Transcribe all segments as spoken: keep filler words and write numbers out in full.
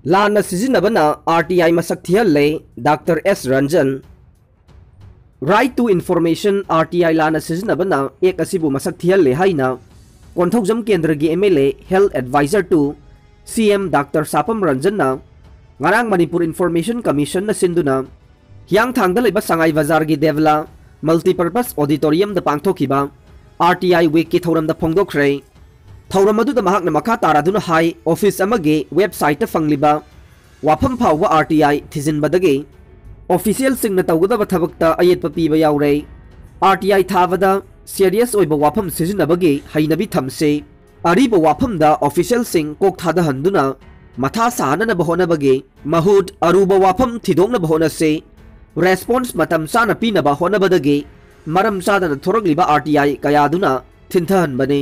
ꯂꯥꯟꯅ ꯁꯤꯖꯤꯟꯅꯕꯅ RTI ꯃꯁꯛ ꯊꯤꯍꯜꯂꯦ, Doctor S Ranjan꯫ Right to Information, RTI ꯂꯥꯟꯅ ꯁꯤꯖꯤꯟꯅꯕꯅ ꯑꯦꯛ ꯑꯁꯤꯕꯨ ꯃꯁꯛ ꯊꯤꯍꯜꯂꯦ ꯍꯥꯏꯅ ꯀꯣꯟꯊꯧꯖꯝ ꯀꯦꯟꯗ꯭ꯔꯒꯤ MLA, Health Advisor to CM Doctor ꯁꯥꯄꯝ ꯔꯟꯖꯟꯅ ꯉꯔꯥꯡ ꯃꯅꯤꯄꯨꯔ Information Commissionꯅ ꯁꯤꯟꯗꯨꯅ ꯍꯤꯌꯥꯡꯊꯥꯡꯗ ꯂꯩꯕ ꯁꯉꯥꯏ ꯕꯖꯥꯔꯒꯤ ꯗꯦꯕꯂꯥ Multipurpose Auditoriumꯗ ꯄꯥꯡꯊꯣꯛꯈꯤꯕ RTI Weekꯀꯤ ꯊꯧꯔꯝꯗ ꯐꯣꯡꯗꯣꯛꯈ꯭ꯔꯦ꯫ ꯊꯧꯔꯝ ꯑꯗꯨꯗ ꯃꯍꯥꯛꯅ ꯃꯈꯥ ꯇꯥꯔꯗꯨꯅ ꯍꯥꯏ, office ꯑꯃꯒꯤ websiteꯇ ꯐꯪꯂꯤꯕ ꯋꯥꯐꯝ ꯐꯥꯎꯕ RTI ꯊꯤꯖꯤꯟꯕꯗꯒꯤ officialꯁꯤꯡꯅ ꯇꯧꯒꯗꯕ ꯊꯕꯛꯇ ꯑꯌꯦꯠꯄ ꯄꯤꯕ ꯌꯥꯎꯔꯦ꯫ RTI ꯊꯥꯕꯗ serious ꯑꯣꯏꯕ ꯋꯥꯐꯝ ꯁꯤꯖꯤꯟꯅꯕꯒꯤ ꯍꯩꯅꯕꯤ ꯊꯝꯁꯤ꯫ ꯑꯔꯤꯕ ꯋꯥꯐꯝꯗ officialꯁꯤꯡ ꯀꯣꯛ ꯊꯥꯗꯍꯟꯗꯨꯅ ꯃꯊꯥ ꯁꯥꯍꯟꯅꯅꯕ ꯍꯣꯠꯅꯕꯒꯤ ꯃꯍꯨꯠ ꯑꯔꯨꯕ ꯋꯥꯐꯝ ꯊꯤꯗꯣꯛꯅꯕ ꯍꯣꯠꯅꯁꯤ꯫ Response ꯃꯇꯝ ꯆꯥꯅ ꯄꯤꯅꯕ ꯍꯣꯠꯅꯕꯗꯒꯤ ꯃꯔꯝ ꯆꯥꯗꯅ ꯊꯣꯔꯛꯂꯤꯕ RTI ꯀꯌꯥꯗꯨꯅ ꯊꯤꯟꯊꯍꯟꯕꯅꯤ꯫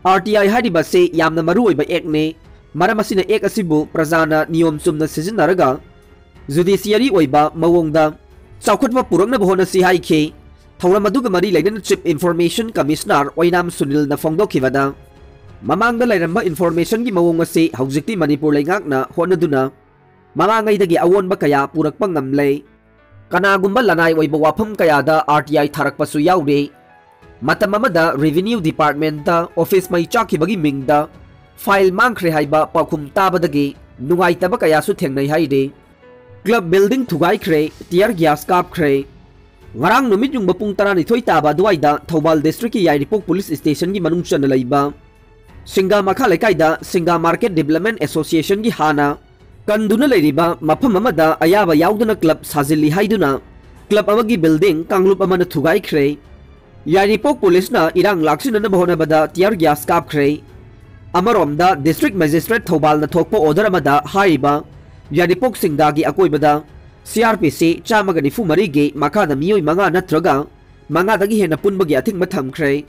RTI ꯍꯥꯏꯔꯤꯕ ꯑꯁꯤ ꯌꯥꯝꯅ ꯃꯔꯨꯑꯣꯏꯕ actꯅꯤ꯫ ꯃꯔꯝ ꯑꯁꯤꯅ act ꯑꯁꯤꯕꯨ ꯄ꯭ꯔꯖꯥꯅ ꯅꯤꯌꯣꯝ ꯆꯨꯝꯅ ꯁꯤꯖꯤꯟꯅꯔꯒ judiciary ꯑꯣꯏꯕ ꯃꯑꯣꯡꯗ ꯆꯥꯎꯈꯠꯄ ꯄꯨꯔꯛꯅꯕ ꯍꯣꯠꯅꯁꯤ ꯍꯥꯏꯈꯤ꯫ ꯊꯧꯔꯝ ꯑꯗꯨꯒ ꯃꯔꯤ ꯂꯩꯅꯅ Chief Information Commissioner ꯑꯣꯏꯅꯥꯝ ꯁꯨꯅꯤꯜꯅ ꯐꯣꯡꯗꯣꯛꯈꯤꯕꯗ, ꯃꯃꯥꯡꯗ ꯂꯩꯔꯝꯕ informationꯒꯤ ꯃꯑꯣꯡ ꯑꯁꯤ ꯍꯧꯖꯤꯛꯇꯤ ꯃꯅꯤꯄꯨꯔ ꯂꯩꯉꯥꯛꯅ ꯍꯣꯠꯅꯗꯨꯅ ꯃꯃꯥꯡꯉꯩꯗꯒꯤ ꯑꯑꯣꯟꯕ ꯀꯌꯥ ꯄꯨꯔꯛꯄ ꯉꯝꯂꯦ꯫ ꯀꯅꯥꯒꯨꯝꯕ ꯂꯅꯥꯏ ꯑꯣꯏꯕ ꯋꯥꯐꯝ ꯀꯌꯥꯗ RTI ꯊꯥꯔꯛꯄꯁꯨ ꯌꯥꯎꯔꯤ꯫ ꯃꯇꯝ ꯑꯃꯗ Revenue Departmentꯇ office ꯃꯩ ꯆꯥꯛꯈꯤꯕꯒꯤ ꯃꯤꯡꯗ file ꯃꯥꯡꯈ꯭ꯔꯦ ꯍꯥꯏꯕ ꯄꯥꯎꯈꯨꯝ ꯇꯥꯕꯗꯒꯤ ꯅꯨꯡꯉꯥꯏꯇꯕ ꯀꯌꯥꯁꯨ ꯊꯦꯡꯅꯩ ꯍꯥꯏꯔꯤ꯫ Club building ꯊꯨꯒꯥꯏꯈ꯭ꯔꯦ, tear gas ꯀꯥꯞꯈ꯭ꯔꯦ꯫ ꯉꯔꯥꯡ ꯅꯨꯃꯤꯠ ꯌꯨꯡꯕ ꯄꯨꯡ ꯇꯔꯥꯅꯤꯊꯣꯏ ꯇꯥꯕ ꯑꯗꯨꯋꯥꯏꯗ ꯊꯧꯕꯥꯜ districtꯀꯤ ꯌꯥꯏꯔꯤꯄꯣꯛ police stationꯒꯤ ꯃꯅꯨꯡ ꯆꯟꯅ ꯂꯩꯕ ꯁꯤꯡꯒꯥ ꯃꯈꯥ ꯂꯩꯀꯥꯏꯗ ꯁꯤꯡꯒꯥ Market Development Associationꯒꯤ ꯍꯥꯟꯅ ꯀꯟꯗꯨꯅ ꯂꯩꯔꯤꯕ ꯃꯐꯝ ꯑꯃꯗ ꯑꯌꯥꯕ ꯌꯥꯎꯗꯅ club ꯁꯥꯖꯤꯜꯂꯤ ꯍꯥꯏꯗꯨꯅ club ꯑꯃꯒꯤ building ꯀꯥꯡꯂꯨꯞ ꯑꯃꯅ ꯊꯨꯒꯥꯏꯈ꯭ꯔꯦ꯫ ꯌꯥꯏꯔꯤꯄꯣꯛ policeꯅ ꯏꯔꯥꯡ ꯂꯥꯛꯁꯤꯟꯅꯅꯕ ꯍꯣꯠꯅꯕꯗ tear gas ꯀꯥꯞꯈ꯭ꯔꯦ꯫ ꯑꯃꯔꯣꯝꯗ district magistrate ꯊꯧꯕꯥꯜꯅ ꯊꯣꯛꯄ order ꯑꯃꯗ ꯍꯥꯏꯔꯤꯕ ꯌꯥꯏꯔꯤꯄꯣꯛ ꯁꯤꯡꯒꯥꯒꯤ ꯑꯀꯣꯏꯕꯗ CrPC ꯆꯥꯝꯃꯒ ꯅꯤꯐꯨ ꯃꯔꯤꯒꯤ ꯃꯈꯥꯗ ꯃꯤꯑꯣꯏ ꯃꯉꯥ ꯅꯠꯇ꯭ꯔꯒ ꯃꯉꯥꯗꯒꯤ ꯍꯦꯟꯅ ꯄꯨꯟꯕꯒꯤ ꯑꯊꯤꯡꯕ ꯊꯝꯈ꯭ꯔꯦ꯫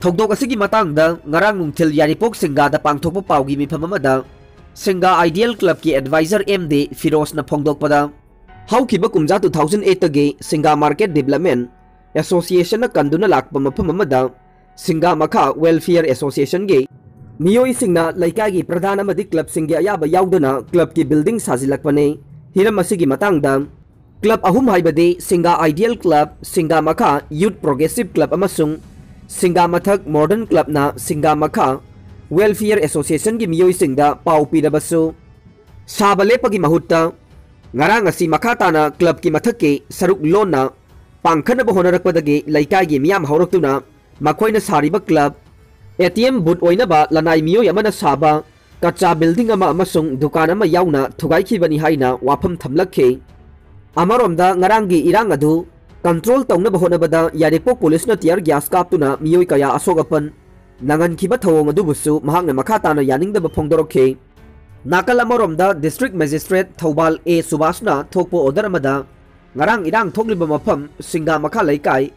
ꯊꯧꯗꯣꯛ ꯑꯁꯤꯒꯤ ꯃꯇꯥꯡꯗ ꯉꯔꯥꯡ ꯅꯨꯡꯊꯤꯜ ꯌꯥꯏꯔꯤꯄꯣꯛ ꯁꯤꯡꯒꯥꯗ ꯄꯥꯡꯊꯣꯛꯄ ꯄꯥꯎꯒꯤ ꯃꯤꯐꯝ ꯑꯃꯗ ꯁꯤꯡꯒꯥ Ideal Clubꯀꯤ advisor M D ꯐꯤꯔꯣꯖꯅ ꯐꯣꯡꯗꯣꯛꯄꯗ, ꯍꯧꯈꯤꯕ ꯀꯨꯝꯖꯥ two thousand eightꯇꯒꯤ ꯁꯤꯡꯒꯥ Market Development Associationꯅ ꯀꯟꯗꯨꯅ ꯂꯥꯛꯄ ꯃꯐꯝ ꯑꯃꯗ ꯁꯤꯡꯒꯥ ꯃꯈꯥ Welfare Associationꯒꯤ ꯃꯤꯑꯣꯏꯁꯤꯡꯅ ꯂꯩꯀꯥꯏꯒꯤ ꯄ꯭ꯔꯙꯥꯟ ꯑꯃꯗꯤ ꯀ꯭ꯂꯕꯁꯤꯡꯒꯤ ꯑꯌꯥꯕ ꯌꯥꯎꯗꯅ ꯀ꯭ꯂꯕꯀꯤ ꯕꯤꯜꯗꯤꯡ ꯁꯥꯖꯤꯜꯂꯛꯄꯅꯤ꯫ ꯍꯤꯔꯝ ꯑꯁꯤꯒꯤ ꯃꯇꯥꯡꯗ, ꯀ꯭ꯂꯕ ꯑꯍꯨꯝ ꯍꯥꯏꯕꯗꯤ ꯁꯤꯡꯒꯥ ꯑꯥꯏꯗꯤꯌꯦꯜ ꯀ꯭ꯂꯕ, ꯁꯤꯡꯒꯥ ꯃꯈꯥ ꯌꯨꯠ ꯄ꯭ꯔꯣꯒ꯭ꯔꯦꯁꯤꯞ ꯀ꯭ꯂꯕ ꯑꯃꯁꯨꯡ ꯁꯤꯡꯒꯥ ꯃꯊꯛ ꯃꯣꯗꯔꯟ ꯀ꯭ꯂꯕꯅ ꯁꯤꯡꯒꯥ ꯃꯈꯥ ꯋꯦꯜꯐꯤꯌꯔ ꯑꯦꯁꯣꯁꯤꯌꯦꯁꯟꯒꯤ ꯃꯤꯑꯣꯏꯁꯤꯡꯗ ꯄꯥꯎ ꯄꯤꯔꯕꯁꯨ, ꯁꯥꯕ ꯂꯦꯞꯄꯒꯤ ꯃꯍꯨꯠꯇ ꯉꯔꯥꯡ ꯑꯁꯤ ꯃꯈꯥ ꯇꯥꯅ ꯀ꯭ꯂꯕꯀꯤ ꯃꯊꯛꯀꯤ ꯁꯔꯨꯛ ꯂꯣꯟꯅ ꯄꯥꯡꯈꯠꯅꯕ ꯍꯣꯠꯅꯔꯛꯄꯗꯒꯤ ꯂꯩꯀꯥꯏꯒꯤ ꯃꯤꯌꯥꯝ ꯍꯧꯔꯛꯇꯨꯅ ꯃꯈꯣꯏꯅ ꯁꯥꯔꯤꯕ club, A T M booth ꯑꯣꯏꯅꯕ ꯂꯅꯥꯏ ꯃꯤꯑꯣꯏ ꯑꯃꯅ ꯁꯥꯕ ꯀꯆꯥ ꯕꯤꯜꯗꯤꯡ ꯑꯃ ꯑꯃꯁꯨꯡ ꯗꯨꯀꯥꯟ ꯑꯃ ꯌꯥꯎꯅ ꯊꯨꯒꯥꯏꯈꯤꯕꯅꯤ ꯍꯥꯏꯅ ꯋꯥꯐꯝ ꯊꯝꯂꯛꯈꯤ꯫ ꯑꯃꯔꯣꯝꯗ, ꯉꯔꯥꯡꯒꯤ ꯏꯔꯥꯡ ꯑꯗꯨ ꯀꯟꯇ꯭ꯔꯣꯜ ꯇꯧꯅꯕ ꯍꯣꯠꯅꯕꯗ ꯌꯥꯏꯔꯤꯄꯣꯛ ꯄꯨꯂꯤꯁꯅ ꯇꯤꯌꯔ ꯒ꯭ꯌꯥꯁ ꯀꯥꯞꯇꯨꯅ ꯃꯤꯑꯣꯏ ꯀꯌꯥ ꯑꯁꯣꯛ ꯑꯄꯟ ꯅꯪꯍꯟꯈꯤꯕ ꯊꯧꯑꯣꯡ ꯑꯗꯨꯕꯨꯁꯨ ꯃꯍꯥꯛꯅ ꯃꯈꯥ ꯇꯥꯅ ꯌꯥꯅꯤꯡꯗꯕ ꯐꯣꯡꯗꯣꯔꯛꯈꯤ꯫ ꯅꯥꯀꯜ ꯑꯃꯔꯣꯝꯗ, ꯗꯤꯁꯇ꯭ꯔꯤꯛ ꯃꯦꯖꯤꯁꯇ꯭ꯔꯦꯠ ꯊꯧꯕꯥꯜ ꯑꯦ ꯁꯨꯕꯥꯁꯅ ꯊꯣꯛꯄ ꯑꯣꯔꯗꯔ ꯑꯃꯗ, ꯉꯔꯥꯡ ꯏꯔꯥꯡ ꯊꯣꯛꯂꯤꯕ ꯃꯐꯝ ꯁꯤꯡꯒꯥ ꯃꯈꯥ ꯂꯩꯀꯥꯏ,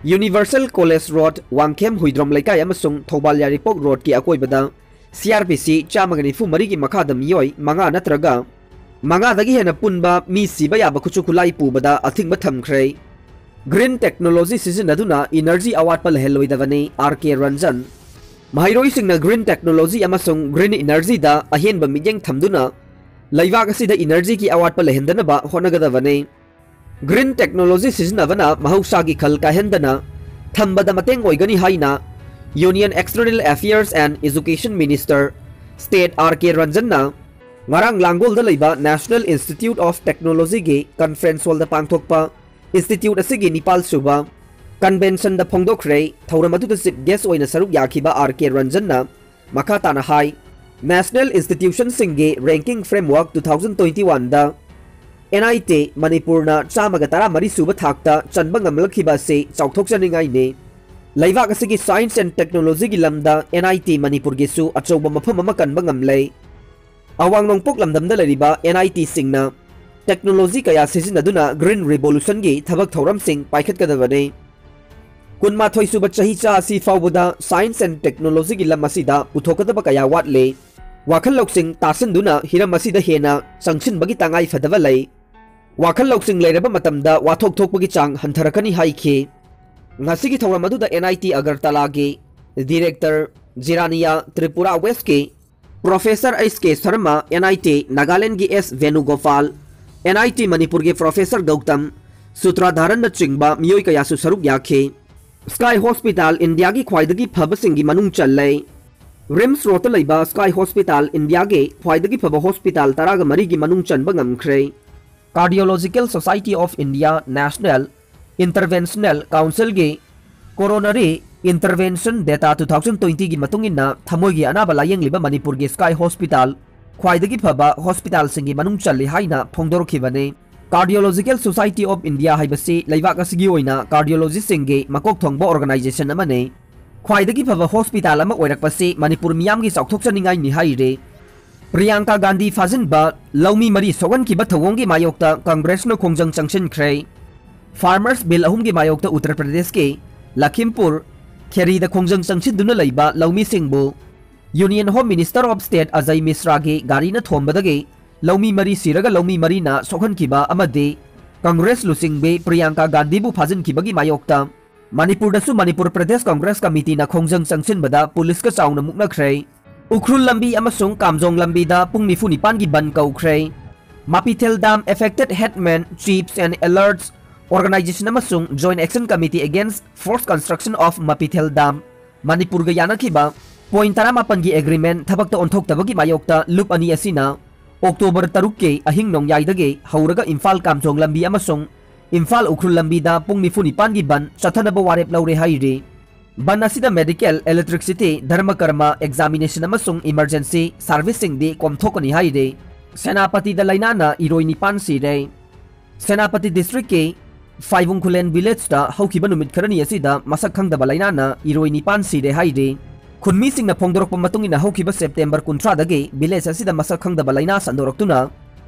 universal college road, Wangkhem Huidrom ꯂꯩꯀꯥꯏ ꯑꯃꯁꯨꯡ ꯊꯧꯕꯥꯜ ꯌꯥꯏꯔꯤꯄꯣꯛ ꯔꯣꯗꯀꯤ ꯑꯀꯣꯏꯕꯗ ꯁꯤ ꯑꯥꯔ ꯄꯤ ꯁꯤ ꯆꯥꯝꯃꯒ ꯅꯤꯐꯨ ꯃꯔꯤꯒꯤ ꯃꯈꯥꯗ ꯃꯤꯑꯣꯏ ꯃꯉꯥ ꯅꯠꯇ꯭ꯔꯒ ꯃꯉꯥꯗꯒꯤ ꯍꯦꯟꯅ ꯄꯨꯟꯕ ꯃꯤ ꯁꯤꯕ ꯌꯥꯕ ꯈꯨꯠꯁꯨ ꯈꯨꯠꯂꯥꯏ ꯄꯨꯕꯗ ꯑꯊꯤꯡꯕ ꯊꯝꯈ꯭ꯔꯦ꯫ ꯒ꯭ꯔꯤꯟ ꯇꯦꯛꯅꯣꯂꯣꯖꯤ ꯁꯤꯖꯤꯟꯅꯗꯨꯅ ꯏꯅꯔꯖꯤ ꯑꯋꯥꯠꯄ ꯂꯩꯍꯜꯂꯣꯏꯗꯕꯅꯤ, ꯑꯥꯔ ꯀꯦ ꯔꯟꯖꯟ꯫ ꯃꯍꯩꯔꯣꯏꯁꯤꯡꯅ ꯒ꯭ꯔꯤꯟ ꯇꯦꯛꯅꯣꯂꯣꯖꯤ ꯑꯃꯁꯨꯡ ꯒ꯭ꯔꯤꯟ ꯏꯅꯔꯖꯤꯗ ꯑꯍꯦꯟꯕ ꯃꯤꯠꯌꯦꯡ ꯊꯝꯗꯨꯅ ꯂꯩꯕꯥꯛ ꯑꯁꯤꯗ ꯏꯅꯔꯖꯤꯒꯤ ꯑꯋꯥꯠꯄ ꯂꯩꯍꯟꯗꯅꯕ ꯍꯣꯠꯅꯒꯗꯕꯅꯤ꯫ ꯒ꯭ꯔꯤꯟ ꯇꯦꯛꯅꯣꯂꯣꯖꯤ ꯁꯤꯖꯤꯟꯅꯕꯅ ꯃꯍꯧꯁꯥꯒꯤ ꯈꯜ ꯀꯥꯏꯍꯟꯗꯅ ꯊꯝꯕꯗ ꯃꯇꯦꯡ ꯑꯣꯏꯒꯅꯤ ꯍꯥꯏꯅ Union External Affairs and Education Minister, State, R K ꯔꯟꯖꯟꯅ ꯉꯔꯥꯡ ꯂꯥꯡꯒꯣꯜꯗ ꯂꯩꯕ National Institute of Technologyꯒꯤ conference hallꯗ ꯄꯥꯡꯊꯣꯛꯄ institute ꯑꯁꯤꯒꯤ ꯅꯤꯄꯥꯜ ꯁꯨꯕ conventionꯗ ꯐꯣꯡꯗꯣꯛꯈ꯭ꯔꯦ꯫ ꯊꯧꯔꯝ ꯑꯗꯨꯗ chief guest ꯑꯣꯏꯅ ꯁꯔꯨꯛ ꯌꯥꯈꯤꯕ ꯑꯥꯔ ꯀꯦ ꯔꯟꯖꯟꯅ ꯃꯈꯥ ꯇꯥꯅ ꯍꯥꯏ, national institutionꯁꯤꯡꯒꯤ ranking framework two thousand twenty oneꯗ N I T ꯃꯅꯤꯄꯨꯔꯅ ꯆꯥꯝꯃꯒ ꯇꯔꯥꯃꯔꯤ ꯁꯨꯕ ꯊꯥꯛꯇ ꯆꯟꯕ ꯉꯝꯂꯛꯈꯤꯕ ꯑꯁꯤ ꯆꯥꯎꯊꯣꯛꯆꯅꯤꯡꯉꯥꯏꯅꯤ꯫ ꯂꯩꯕꯥꯛ ꯑꯁꯤꯒꯤ science and technologyꯒꯤ ꯂꯝꯗ N I T ꯃꯅꯤꯄꯨꯔꯒꯤꯁꯨ ꯑꯆꯧꯕ ꯃꯐꯝ ꯑꯃ ꯀꯟꯕ ꯉꯝꯂꯦ꯫ ꯑꯋꯥꯡ ꯅꯣꯡꯄꯣꯛ ꯂꯝꯗꯝꯗ ꯂꯩꯔꯤꯕ N I Tꯁꯤꯡꯅ technology ꯀꯌꯥ ꯁꯤꯖꯤꯟꯅꯗꯨꯅ Green Revolutionꯒꯤ ꯊꯕꯛ ꯊꯧꯔꯝꯁꯤꯡ ꯄꯥꯏꯈꯠꯀꯗꯕꯅꯤ꯫ ꯀꯨꯟꯃꯥꯊꯣꯏ ꯁꯨꯕ ꯆꯍꯤꯆꯥ ꯑꯁꯤ ꯐꯥꯎꯕꯗ science and technologyꯒꯤ ꯂꯝ ꯑꯁꯤꯗ ꯄꯨꯊꯣꯛꯀꯗꯕ ꯀꯌꯥ ꯋꯥꯠꯂꯤ꯫ ꯋꯥꯈꯜ ꯂꯧꯁꯤꯡ ꯇꯥꯁꯤꯟꯗꯨꯅ ꯍꯤꯔꯝ ꯑꯁꯤꯗ ꯍꯦꯟꯅ ꯆꯪꯁꯤꯟꯕꯒꯤ ꯇꯉꯥꯏ ꯐꯗꯕ ꯂꯩ꯫ ꯋꯥꯈꯜ ꯂꯧꯁꯤꯡ ꯂꯩꯔꯕ ꯃꯇꯝꯗ ꯋꯥꯊꯣꯛ ꯊꯣꯛꯄꯒꯤ ꯆꯥꯡ ꯍꯟꯊꯔꯛꯀꯅꯤ ꯍꯥꯏꯈꯤ꯫ ꯉꯁꯤꯒꯤ ꯊꯧꯔꯝ ꯑꯗꯨꯗ N I T ꯑꯒꯔꯇꯂꯥꯒꯤ director Jiraniya, Tripura ꯋꯦꯁꯀꯤ professor H K Sharma, N I T ꯅꯥꯒꯥꯂꯦꯟꯗꯒꯤ S Venugopal, N I T ꯃꯅꯤꯄꯨꯔꯒꯤ ꯄ꯭ꯔꯣꯐꯦꯁꯔ ꯒꯧꯇꯝ ꯁꯨꯇ꯭ꯔꯥꯙꯥꯔꯟꯅꯆꯤꯡꯕ ꯃꯤꯑꯣꯏ ꯀꯌꯥꯁꯨ ꯁꯔꯨꯛ ꯌꯥꯈꯤ꯫ ꯁ꯭ꯀꯥꯏ ꯍꯣꯁꯄꯤꯇꯥꯜ ꯏꯟꯗꯤꯌꯥꯒꯤ ꯈ꯭ꯋꯥꯏꯗꯒꯤ ꯐꯕꯁꯤꯡꯒꯤ ꯃꯅꯨꯡ ꯆꯜꯂꯦ꯫ ꯔꯤꯝꯁ ꯔꯣꯗꯇ ꯂꯩꯕ ꯁ꯭ꯀꯥꯏ ꯍꯣꯁꯄꯤꯇꯥꯜ ꯏꯟꯗꯤꯌꯥꯒꯤ ꯈ꯭ꯋꯥꯏꯗꯒꯤ ꯐꯕ ꯍꯣꯁꯄꯤꯇꯥꯜ ꯇꯔꯥꯒ ꯃꯔꯤꯒꯤ ꯃꯅꯨꯡ ꯆꯟꯕ ꯉꯝꯈ꯭ꯔꯦ꯫ Cardiological Society of India National Interventional Councilꯒꯤ Coronary Intervention Data two thousand twentyꯒꯤ ꯃꯇꯨꯡ ꯏꯟꯅ ꯊꯃꯣꯏꯒꯤ ꯑꯅꯥꯕ ꯂꯥꯌꯦꯡꯂꯤꯕ ꯃꯅꯤꯄꯨꯔꯒꯤ ꯁ꯭ꯀꯥꯏ ꯍꯣꯁꯄꯤꯇꯥꯜ ꯈ꯭ꯋꯥꯏꯗꯒꯤ ꯐꯕ ꯍꯣꯁꯄꯤꯇꯥꯜꯁꯤꯡꯒꯤ ꯃꯅꯨꯡ ꯆꯜꯂꯤ ꯍꯥꯏꯅ ꯐꯣꯡꯗꯣꯔꯛꯈꯤꯕꯅꯤ꯫ Cardiological Society of India ꯍꯥꯏꯕꯁꯤ ꯂꯩꯕꯥꯛ ꯑꯁꯤꯒꯤ ꯑꯣꯏꯅ ꯀꯥꯔꯗꯤꯑꯣꯂꯣꯖꯤꯁꯁꯤꯡꯒꯤ ꯃꯀꯣꯛ ꯊꯣꯡꯕ ꯑꯣꯔꯒꯅꯥꯏꯖꯦꯁꯟ ꯑꯃꯅꯤ꯫ ꯈ꯭ꯋꯥꯏꯗꯒꯤ ꯐꯕ ꯍꯣꯁꯄꯤꯇꯥꯜ ꯑꯃ ꯑꯣꯏꯔꯛꯄꯁꯤ ꯃꯅꯤꯄꯨꯔ ꯃꯤꯌꯥꯝꯒꯤ ꯆꯥꯎꯊꯣꯛꯆꯅꯤꯡꯉꯥꯏꯅꯤ ꯍꯥꯏꯔꯤ꯫ ꯄ꯭ꯔꯤꯌꯥꯡꯀꯥ ꯒꯥꯟꯙꯤ ꯐꯥꯖꯤꯟꯕ ꯂꯧꯃꯤ ꯃꯔꯤ ꯁꯣꯛꯍꯟꯈꯤꯕ ꯊꯧꯑꯣꯡꯒꯤ ꯃꯥꯌꯣꯛꯇ ꯀꯪꯒ꯭ꯔꯦꯁꯅ ꯈꯣꯡꯖꯪ ꯆꯪꯁꯤꯟꯈ꯭ꯔꯦ꯫ ꯐꯥꯔꯃꯔꯁ ꯕꯤꯜ ꯑꯍꯨꯝꯒꯤ ꯃꯥꯌꯣꯛꯇ ꯎꯠꯇꯔ ꯄ꯭ꯔꯗꯦꯁꯀꯤ ꯂꯈꯤꯝꯄꯨꯔ ꯈꯦꯔꯤꯗ ꯈꯣꯡꯖꯪ ꯆꯪꯁꯤꯟꯗꯨꯅ ꯂꯩꯕ ꯂꯧꯃꯤꯁꯤꯡꯕꯨ Union Home Minister of State Ajay ꯃꯤꯁ꯭ꯔꯥꯒꯤ ꯒꯥꯔꯤꯅ ꯊꯣꯝꯕꯗꯒꯤ ꯂꯧꯃꯤ ꯃꯔꯤ ꯁꯤꯔꯒ ꯂꯧꯃꯤ ꯃꯔꯤꯅ ꯁꯣꯛꯍꯟꯈꯤꯕ ꯑꯃꯗꯤ ꯀꯪꯒ꯭ꯔꯦꯁ ꯂꯨꯆꯤꯡꯕꯤ ꯄ꯭ꯔꯤꯌꯥꯡꯀꯥ ꯒꯥꯟꯙꯤꯕꯨ ꯐꯥꯖꯤꯟꯈꯤꯕꯒꯤ ꯃꯥꯌꯣꯛꯇ ꯃꯅꯤꯄꯨꯔꯗꯁꯨ ꯃꯅꯤꯄꯨꯔ ꯄ꯭ꯔꯗꯦꯁ ꯀꯪꯒ꯭ꯔꯦꯁ ꯀꯃꯤꯇꯤꯅ ꯈꯣꯡꯖꯪ ꯆꯪꯁꯤꯟꯕꯗ ꯄꯨꯂꯤꯁꯀ ꯆꯥꯎꯅ ꯃꯨꯛꯅꯈ꯭ꯔꯦ꯫ ꯎꯈ꯭ꯔꯨꯜ ꯂꯝꯕꯤ ꯑꯃꯁꯨꯡ ꯀꯥꯝꯖꯣꯡ ꯂꯝꯕꯤꯗ ꯄꯨꯡ ꯅꯤꯐꯨ ꯅꯤꯄꯥꯟꯒꯤ ꯕꯟ ꯀꯧꯈ꯭ꯔꯦ꯫ ꯃꯄꯤꯊꯦꯜ dam Affected Headmen, Chiefs and Allies Organisation ꯑꯃꯁꯨꯡ Joint Action Committee Against Forced Construction of Mapithel dam ꯃꯅꯤꯄꯨꯔꯒ ꯌꯥꯅꯈꯤꯕ ꯄꯣꯏꯟ ꯇꯔꯥꯃꯥꯄꯟꯒꯤ ꯑꯦꯒ꯭ꯔꯤꯃꯦꯟ ꯊꯕꯛꯇ ꯑꯣꯟꯊꯣꯛꯇꯕꯒꯤ ꯃꯥꯌꯣꯛꯇ ꯂꯨꯞ ꯑꯅꯤ ꯑꯁꯤꯅ ꯑꯣꯛꯇꯣꯕꯔ ꯇꯔꯨꯛꯀꯤ ꯑꯍꯤꯡ ꯅꯣꯡꯌꯥꯏꯗꯒꯤ ꯍꯧꯔꯒ ꯏꯝꯐꯥꯜ ꯀꯥꯝꯖꯣꯡ ꯂꯝꯕꯤ ꯑꯃꯁꯨꯡ ꯏꯝꯐꯥꯜ ꯎꯈ꯭ꯔꯨꯜ ꯂꯝꯕꯤꯗ ꯄꯨꯡ ꯅꯤꯐꯨ ꯅꯤꯄꯥꯟꯒꯤ ꯕꯟ ꯆꯠꯊꯅꯕ ꯋꯥꯔꯦꯞ ꯂꯧꯔꯦ ꯍꯥꯏꯔꯤ꯫ ꯕꯟ ꯑꯁꯤꯗ ꯃꯦꯗꯤꯀꯦꯜ, ꯏꯂꯦꯛꯇ꯭ꯔꯤꯛꯁꯤꯇꯤ, ꯙꯔꯃ ꯀꯔꯃ, ꯑꯦꯛꯖꯥꯃꯤꯅꯦꯁꯟ ꯑꯃꯁꯨꯡ ꯏꯃꯔꯖꯦꯟꯁꯤ ꯁꯥꯔꯚꯤꯁꯁꯤꯡꯗꯤ ꯀꯣꯝꯊꯣꯛꯀꯅꯤ ꯍꯥꯏꯔꯤ꯫ ꯁꯦꯅꯥꯄꯇꯤꯗ ꯂꯥꯏꯅꯥꯅ ꯏꯔꯣꯏ ꯅꯤꯄꯥꯟ ꯁꯤꯔꯦ꯫ ꯁꯦꯅꯥꯄꯇꯤ ꯗꯤꯁꯇ꯭ꯔꯤꯛꯀꯤ ꯐꯥꯏꯕꯨꯡ ꯈꯨꯂꯦꯟ ꯚꯤꯂꯦꯖꯇ ꯍꯧꯈꯤꯕ ꯅꯨꯃꯤꯠ ꯈꯔꯅꯤ ꯑꯁꯤꯗ ꯃꯁꯛ ꯈꯪꯗꯕ ꯂꯥꯏꯅꯥꯅ ꯏꯔꯣꯏ ꯅꯤꯄꯥꯟ ꯁꯤꯔꯦ ꯍꯥꯏꯔꯤ꯫ ꯈꯨꯟꯃꯤꯁꯤꯡꯅ ꯐꯣꯡꯗꯣꯔꯛꯄ ꯃꯇꯨꯡ ꯏꯟꯅ ꯍꯧꯈꯤꯕ ꯁꯦꯞꯇꯦꯝꯕꯔ ꯀꯨꯟꯊ꯭ꯔꯥꯗꯒꯤ ꯚꯤꯂꯦꯖ ꯑꯁꯤꯗ ꯃꯁꯛ ꯈꯪꯗꯕ ꯂꯥꯏꯅꯥ ꯁꯟꯗꯣꯔꯛꯇꯨꯅ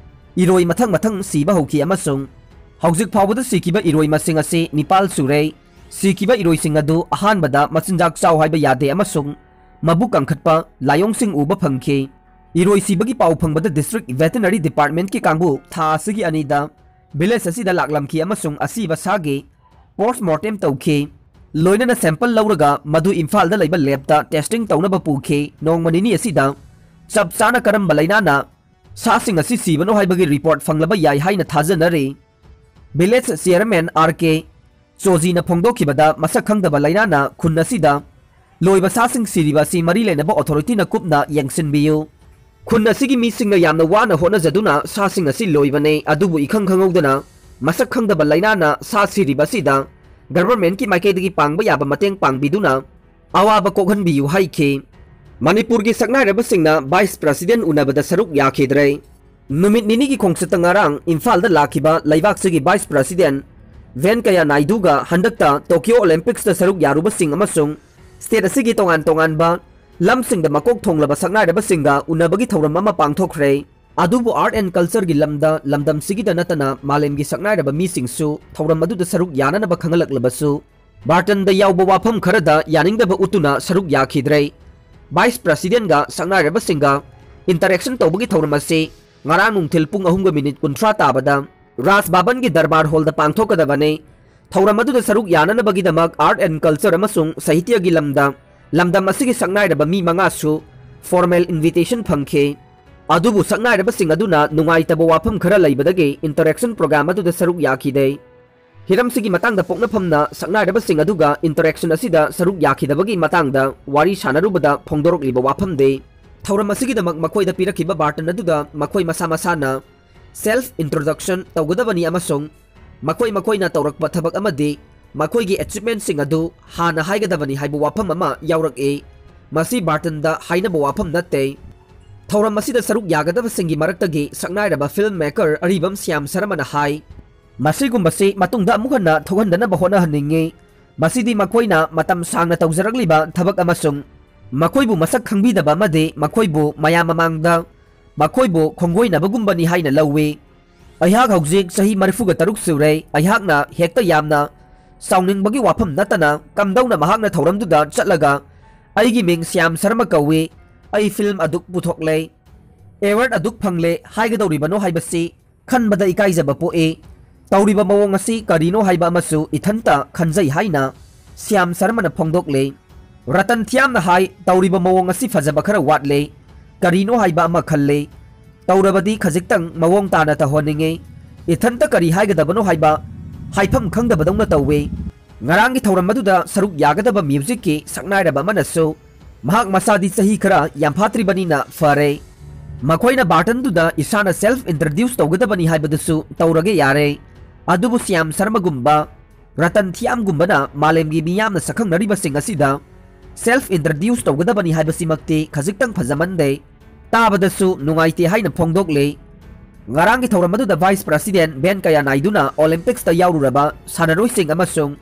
ꯏꯔꯣꯏ ꯃꯊꯪ ꯃꯊꯪ ꯁꯤꯕ ꯍꯧꯈꯤ ꯑꯃꯁꯨꯡ ꯍꯧꯖꯤꯛ ꯐꯥꯎꯕꯗ ꯁꯤꯈꯤꯕ ꯏꯔꯣꯏ ꯃꯁꯤꯡ ꯑꯁꯤ ꯅꯤꯄꯥꯜ ꯁꯨꯔꯦ꯫ ꯁꯤꯈꯤꯕ ꯏꯔꯣꯏꯁꯤꯡ ꯑꯗꯨ ꯑꯍꯥꯟꯕꯗ ꯃꯆꯤꯟꯖꯥꯛ ꯆꯥꯎ ꯍꯥꯏꯕ ꯌꯥꯗꯦ ꯑꯃꯁꯨꯡ ꯃꯕꯨꯛ ꯀꯟꯈꯠꯄ ꯂꯥꯏꯑꯣꯡꯁꯤꯡ ꯎꯕ ꯐꯪꯈꯤ꯫ ꯏꯔꯣꯏ ꯁꯤꯕꯒꯤ ꯄꯥꯎ ꯐꯪꯕꯗ ꯗꯤꯁꯇ꯭ꯔꯤꯛ ꯚꯦꯇꯤꯅꯔꯤ ꯗꯤꯄꯥꯔꯠꯃꯦꯟꯠꯀꯤ ꯀꯥꯡꯕꯨ ꯊꯥ ꯑꯁꯤꯒꯤ ꯑꯅꯤꯗ ꯚꯤꯂꯦꯖ ꯑꯁꯤꯗ ꯂꯥꯛꯂꯝꯈꯤ ꯑꯃꯁꯨꯡ ꯑꯁꯤꯕ ꯁꯥꯒꯤ ꯄꯣꯁꯃꯣꯔꯇꯦꯝ ꯇꯧꯈꯤ꯫ ꯂꯣꯏꯅꯅ sample ꯂꯧꯔꯒ ꯃꯗꯨ ꯏꯝꯐꯥꯜꯗ ꯂꯩꯕ labꯇ testing ꯇꯧꯅꯕ ꯄꯨꯈꯤ꯫ ꯅꯣꯡꯃ ꯅꯤꯅꯤ ꯑꯁꯤꯗ ꯆꯞ ꯆꯥꯅ ꯀꯔꯝꯕ ꯂꯥꯏꯅꯥꯅ ꯁꯥꯁꯤꯡ ꯑꯁꯤ ꯁꯤꯕꯅꯣ ꯍꯥꯏꯕꯒꯤ report ꯐꯪꯂꯕ ꯌꯥꯏ ꯍꯥꯏꯅ ꯊꯥꯖꯅꯔꯤ꯫ Village chairman R K ꯆꯣꯖꯤꯅ ꯐꯣꯡꯗꯣꯛꯈꯤꯕꯗ, ꯃꯁꯛ ꯈꯪꯗꯕ ꯂꯥꯏꯅꯥꯅ ꯈꯨꯟ ꯑꯁꯤꯗ ꯂꯣꯏꯕ ꯁꯥꯁꯤꯡ ꯁꯤꯔꯤꯕ ꯑꯁꯤ ꯃꯔꯤ ꯂꯩꯅꯕ authorityꯅ ꯀꯨꯞꯅ ꯌꯦꯡꯁꯤꯟꯕꯤꯌꯨ꯫ ꯈꯨꯟ ꯑꯁꯤꯒꯤ ꯃꯤꯁꯤꯡꯅ ꯌꯥꯝꯅ ꯋꯥꯅ ꯍꯣꯠꯅꯖꯗꯨꯅ ꯁꯥꯁꯤꯡ ꯑꯁꯤ ꯂꯣꯏꯕꯅꯤ, ꯑꯗꯨꯕꯨ ꯏꯈꯪ ꯈꯪꯍꯧꯗꯅ ꯃꯁꯛ ꯈꯪꯗꯕ ꯂꯥꯏꯅꯥꯅ ꯁꯥ ꯁꯤꯔꯤꯕ ꯑꯁꯤꯗ governmentꯀꯤ ꯃꯥꯏꯀꯩꯗꯒꯤ ꯄꯥꯡꯕ ꯌꯥꯕ ꯃꯇꯦꯡ ꯄꯥꯡꯕꯤꯗꯨꯅ ꯑꯋꯥꯕ ꯀꯣꯛꯍꯟꯕꯤꯌꯨ ꯍꯥꯏꯈꯤ꯫ ꯃꯅꯤꯄꯨꯔꯒꯤ ꯁꯛꯅꯥꯏꯔꯕꯁꯤꯡꯅ vice president ꯎꯅꯕꯗ ꯁꯔꯨꯛ ꯌꯥꯈꯤꯗ꯭ꯔꯦ꯫ ꯅꯨꯃꯤꯠ ꯅꯤꯅꯤꯒꯤ ꯈꯣꯡꯆꯠꯇ ꯉꯔꯥꯡ ꯏꯝꯐꯥꯜꯗ ꯂꯥꯛꯈꯤꯕ ꯂꯩꯕꯥꯛꯁꯤꯒꯤ vice president ꯚꯦꯟꯀꯌꯥ ꯅꯥꯏꯗꯨꯒ ꯍꯟꯗꯛꯇ Tokyo Olympicsꯇ ꯁꯔꯨꯛ ꯌꯥꯔꯨꯕꯁꯤꯡ ꯑꯃꯁꯨꯡ state ꯑꯁꯤꯒꯤ ꯇꯣꯉꯥꯟ ꯇꯣꯉꯥꯟꯕ ꯂꯝꯁꯤꯡꯗ ꯃꯀꯣꯛ ꯊꯣꯡꯂꯕ ꯁꯛꯅꯥꯏꯔꯕꯁꯤꯡꯒ ꯎꯅꯕꯒꯤ ꯊꯧꯔꯝ ꯑꯃ ꯄꯥꯡꯊꯣꯛꯈ꯭ꯔꯦ꯫ ꯑꯗꯨꯕꯨ art and cultureꯒꯤ ꯂꯝꯗ ꯂꯝꯗꯝꯁꯤꯒꯤꯗ ꯅꯠꯇꯅ ꯃꯥꯂꯦꯝꯒꯤ ꯁꯛꯅꯥꯏꯔꯕ ꯃꯤꯁꯤꯡꯁꯨ ꯊꯧꯔꯝ ꯑꯗꯨꯗ ꯁꯔꯨꯛ ꯌꯥꯅꯅꯕ ꯈꯪꯍꯜꯂꯛꯂꯕꯁꯨ, ꯕꯥꯔꯇꯟꯗ ꯌꯥꯎꯕ ꯋꯥꯐꯝ ꯈꯔꯗ ꯌꯥꯅꯤꯡꯗꯕ ꯎꯠꯇꯨꯅ ꯁꯔꯨꯛ ꯌꯥꯈꯤꯗ꯭ꯔꯦ꯫ Vice presidentꯒ ꯁꯛꯅꯥꯏꯔꯕꯁꯤꯡꯒ interaction ꯇꯧꯕꯒꯤ ꯊꯧꯔꯝ ꯑꯁꯤ ꯉꯔꯥꯡ ꯅꯨꯡꯊꯤꯜ ꯄꯨꯡ ꯑꯍꯨꯝꯒ minute ꯀꯨꯟꯊ꯭ꯔꯥ ꯇꯥꯕꯗ ꯔꯥꯖ ꯚꯕꯟꯒꯤ ꯗꯔꯕꯥꯔ hallꯗ ꯄꯥꯡꯊꯣꯛꯀꯗꯕꯅꯤ꯫ ꯊꯧꯔꯝ ꯑꯗꯨꯗ ꯁꯔꯨꯛ ꯌꯥꯅꯅꯕꯒꯤꯗꯃꯛ art and culture ꯑꯃꯁꯨꯡ ꯁꯥꯍꯤꯇ꯭ꯌꯒꯤ ꯂꯝꯗ ꯂꯝꯗꯝ ꯑꯁꯤꯒꯤ ꯁꯛꯅꯥꯏꯔꯕ ꯃꯤ ꯃꯉꯥꯁꯨ formal invitation ꯐꯪꯈꯤ꯫ ꯑꯗꯨꯕꯨ ꯁꯛꯅꯥꯏꯔꯕꯁꯤꯡ ꯑꯗꯨꯅ ꯅꯨꯡꯉꯥꯏꯇꯕ ꯋꯥꯐꯝ ꯈꯔ ꯂꯩꯕꯗꯒꯤ interaction program ꯑꯗꯨꯗ ꯁꯔꯨꯛ ꯌꯥꯈꯤꯗꯦ꯫ ꯍꯤꯔꯝꯁꯤꯒꯤ ꯃꯇꯥꯡꯗ ꯄꯣꯛꯅꯐꯝꯅ ꯁꯛꯅꯥꯏꯔꯕꯁꯤꯡ ꯑꯗꯨꯒ interaction ꯑꯁꯤꯗ ꯁꯔꯨꯛ ꯌꯥꯈꯤꯗꯕꯒꯤ ꯃꯇꯥꯡꯗ ꯋꯥꯔꯤ ꯁꯥꯅꯔꯨꯕꯗ ꯐꯣꯡꯗꯣꯔꯛꯂꯤꯕ ꯋꯥꯐꯝꯗꯤ, ꯊꯧꯔꯝ ꯑꯁꯤꯒꯤꯗꯃꯛ ꯃꯈꯣꯏꯗ ꯄꯤꯔꯛꯈꯤꯕ ꯕꯥꯔꯇꯟ ꯑꯗꯨꯗ ꯃꯈꯣꯏ ꯃꯁꯥ ꯃꯁꯥꯅ self introduction ꯇꯧꯒꯗꯕꯅꯤ ꯑꯃꯁꯨꯡ ꯃꯈꯣꯏ ꯃꯈꯣꯏꯅ ꯇꯧꯔꯛꯄ ꯊꯕꯛ ꯑꯃꯗꯤ ꯃꯈꯣꯏꯒꯤ achievementꯁꯤꯡ ꯑꯗꯨ ꯍꯥꯟꯅ ꯍꯥꯏꯒꯗꯕꯅꯤ ꯍꯥꯏꯕ ꯋꯥꯐꯝ ꯑꯃ ꯌꯥꯎꯔꯛꯏ꯫ ꯃꯁꯤ ꯕꯥꯔꯇꯟꯗ ꯍꯥꯏꯅꯕ ꯋꯥꯐꯝ ꯅꯠꯇꯦ꯫ ꯊꯧꯔꯝ ꯑꯁꯤꯗ ꯁꯔꯨꯛ ꯌꯥꯒꯗꯕꯁꯤꯡꯒꯤ ꯃꯔꯛꯇꯒꯤ ꯁꯛꯅꯥꯏꯔꯕ film maker ꯑꯔꯤꯕꯝ ꯁ꯭ꯌꯥꯝ ꯁꯔꯃꯅ ꯍꯥꯏ, ꯃꯁꯤꯒꯨꯝꯕꯁꯤ ꯃꯇꯨꯡꯗ ꯑꯃꯨꯛ ꯍꯟꯅ ꯊꯣꯛꯍꯟꯗꯅꯕ ꯍꯣꯠꯅꯍꯟꯅꯤꯡꯏ꯫ ꯃꯁꯤꯗꯤ ꯃꯈꯣꯏꯅ ꯃꯇꯝ ꯁꯥꯡꯅ ꯇꯧꯖꯔꯛꯂꯤꯕ ꯊꯕꯛ ꯑꯃꯁꯨꯡ ꯃꯈꯣꯏꯕꯨ ꯃꯁꯛ ꯈꯪꯕꯤꯗꯕ ꯑꯃꯗꯤ ꯃꯈꯣꯏꯕꯨ ꯃꯌꯥꯝ ꯃꯃꯥꯡꯗ ꯃꯈꯣꯏꯕꯨ ꯈꯣꯡꯒꯣꯏꯅꯕꯒꯨꯝꯕꯅꯤ ꯍꯥꯏꯅ ꯂꯧꯏ꯫ ꯑꯩꯍꯥꯛ ꯍꯧꯖꯤꯛ ꯆꯍꯤ ꯃꯔꯤꯐꯨꯒ ꯇꯔꯨꯛ ꯁꯨꯔꯦ꯫ ꯑꯩꯍꯥꯛꯅ ꯍꯦꯛꯇ ꯌꯥꯝꯅ ꯁꯥꯎꯅꯤꯡꯕꯒꯤ ꯋꯥꯐꯝ ꯅꯠꯇꯅ ꯀꯝꯗꯧꯅ ꯃꯍꯥꯛꯅ ꯊꯧꯔꯝꯗꯨꯗ ꯆꯠꯂꯒ "ꯑꯩꯒꯤ ꯃꯤꯡ ꯁ꯭ꯌꯥꯝ ꯁꯔꯃ ꯀꯧꯏ, ꯑꯩ film ꯑꯗꯨꯛ ꯄꯨꯊꯣꯛꯂꯦ, award ꯑꯗꯨꯛ ꯐꯪꯂꯦ" ꯍꯥꯏꯒꯗꯧꯔꯤꯕꯅꯣ ꯍꯥꯏꯕꯁꯤ ꯈꯟꯕꯗ ꯏꯀꯥꯏꯖꯕ ꯄꯣꯛꯏ꯫ ꯇꯧꯔꯤꯕ ꯃꯑꯣꯡ ꯑꯁꯤ ꯀꯔꯤꯅꯣ ꯍꯥꯏꯕ ꯑꯃꯁꯨ ꯏꯊꯟꯇ ꯈꯟꯖꯩ ꯍꯥꯏꯅ ꯁ꯭ꯌꯥꯝ ꯁꯔꯃꯅ ꯐꯣꯡꯗꯣꯛꯂꯦ꯫ ꯔꯇꯟ ꯊꯤꯌꯥꯝꯅ ꯍꯥꯏ, "ꯇꯧꯔꯤꯕ ꯃꯑꯣꯡ ꯑꯁꯤ ꯐꯖꯕ ꯈꯔ ꯋꯥꯠꯂꯦ, ꯀꯔꯤꯅꯣ ꯍꯥꯏꯕ ꯑꯃ ꯈꯜꯂꯦ꯫ ꯇꯧꯔꯕꯗꯤ ꯈꯖꯤꯛꯇꯪ ꯃꯑꯣꯡ ꯇꯥꯅ ꯇꯧꯍꯟꯅꯤꯡꯉꯤ꯫ ꯏꯊꯟꯇ ꯀꯔꯤ ꯍꯥꯏꯒꯗꯕꯅꯣ ꯍꯥꯏꯕ ꯍꯥꯏꯐꯝ ꯈꯪꯗꯕꯗꯧꯅ ꯇꯧꯋꯦ꯫" ꯉꯔꯥꯡꯒꯤ ꯊꯧꯔꯝ ꯑꯗꯨꯗ ꯁꯔꯨꯛ ꯌꯥꯒꯗꯕ ꯃ꯭ꯌꯨꯖꯤꯛꯀꯤ ꯁꯛꯅꯥꯏꯔꯕ ꯑꯃꯅꯁꯨ ꯃꯍꯥꯛ ꯃꯁꯥꯗꯤ ꯆꯍꯤ ꯈꯔ ꯌꯥꯝꯐꯥꯠꯇ꯭ꯔꯤꯕꯅꯤꯅ ꯐꯔꯦ꯫ ꯃꯈꯣꯏꯅ ꯕꯥꯔꯇꯟꯗꯨꯗ ꯏꯁꯥꯅ ꯁꯦꯜꯐ ꯏꯟꯇ꯭ꯔꯣꯗ꯭ꯌꯨꯁ ꯇꯧꯒꯗꯕꯅꯤ ꯍꯥꯏꯕꯗꯨꯁꯨ ꯇꯧꯔꯒ ꯌꯥꯔꯦ꯫ ꯑꯗꯨꯕꯨ ꯁ꯭ꯌꯥꯝ ꯁꯔꯃꯒꯨꯝꯕ, ꯔꯇꯟ ꯊꯤꯌꯥꯝꯒꯨꯝꯕꯅ ꯃꯥꯂꯦꯝꯒꯤ ꯃꯤꯌꯥꯝꯅ ꯁꯛꯈꯪꯅꯔꯤꯕꯁꯤꯡ ꯑꯁꯤꯗ ꯁꯦꯜꯐ ꯏꯟꯇ꯭ꯔꯣꯗ꯭ꯌꯨꯁ ꯇꯧꯒꯗꯕꯅꯤ ꯍꯥꯏꯕꯁꯤꯃꯛꯇꯤ ꯈꯖꯤꯛꯇꯪ ꯐꯖꯃꯟꯗꯦ꯫ ꯇꯥꯕꯗꯁꯨ ꯅꯨꯡꯉꯥꯏꯇꯦ ꯍꯥꯏꯅ ꯐꯣꯡꯗꯣꯛꯂꯤ꯫ ꯉꯔꯥꯡꯒꯤ ꯊꯧꯔꯝ ꯑꯗꯨꯗ ꯚꯥꯏꯁ ꯄ꯭ꯔꯁꯤꯗꯦꯟ ꯚꯦꯟꯀꯌꯥ ꯅꯥꯏꯗꯨꯅ ꯑꯣꯂꯤꯝꯄꯤꯛꯁꯇ ꯌꯥꯎꯔꯨꯔꯕ ꯁꯥꯟꯅꯔꯣꯏꯁꯤꯡ ꯑꯃꯁꯨꯡ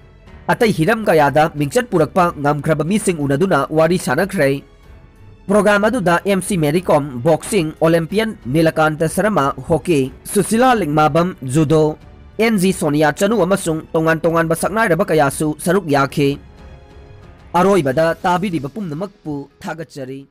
ꯑꯇꯩ ꯍꯤꯔꯝ ꯀꯌꯥꯗ ꯃꯤꯡꯆꯠ ꯄꯨꯔꯛꯄ ꯉꯝꯈ꯭ꯔꯕ ꯃꯤꯁꯤꯡ ꯎꯅꯗꯨꯅ ꯋꯥꯔꯤ ꯁꯥꯟꯅꯈ꯭ꯔꯦ꯫ ꯄ꯭ꯔꯣꯒ꯭ꯔꯥꯝ ꯑꯗꯨꯗ M C Mary Kom, boxing, olympian Nilakanta Sharma, hockey, Sushila Lingmabam, judo, N G Sonia Chanu ꯑꯃꯁꯨꯡ ꯇꯣꯉꯥꯟ ꯇꯣꯉꯥꯟꯕ ꯁꯛꯅꯥꯏꯔꯕ ꯀꯌꯥꯁꯨ ꯁꯔꯨꯛ ꯌꯥꯈꯤ꯫ ꯑꯔꯣꯏꯕꯗ ꯇꯥꯕꯤꯔꯤꯕ ꯄꯨꯝꯅꯃꯛꯄꯨ ꯊꯥꯒꯠꯆꯔꯤ꯫